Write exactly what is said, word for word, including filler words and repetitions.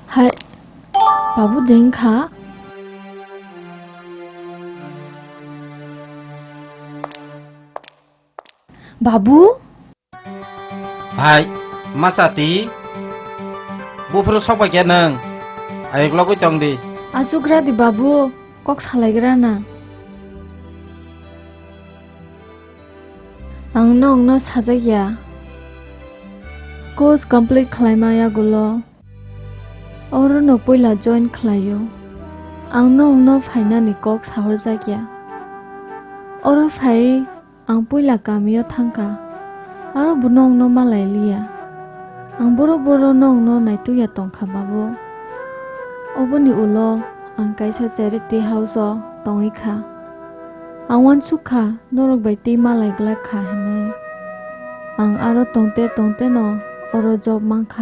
Hai, babu deng kha? Babu? Hai, ma chati? Buphuru sok bai khe nwng? Ayuk logwi tong di. Achuk ra di babu, kok salaigra na. Ang nokno sajak ya. Course complete khlaima yagulo orono puila join khlaio. Ang nokno phainani kok sahorjak ya. Oro phai ang puila kamio thangkha. Aro bo nokno malai liya. Ang boro boro nokno naitukya tongkha babu. Oboni ulo ang kaisa charity house o tongwi kha. Ang uansuk kha norok bai tei malai glak kha hinwi. Ang aro tongte tongte no oro job mankha.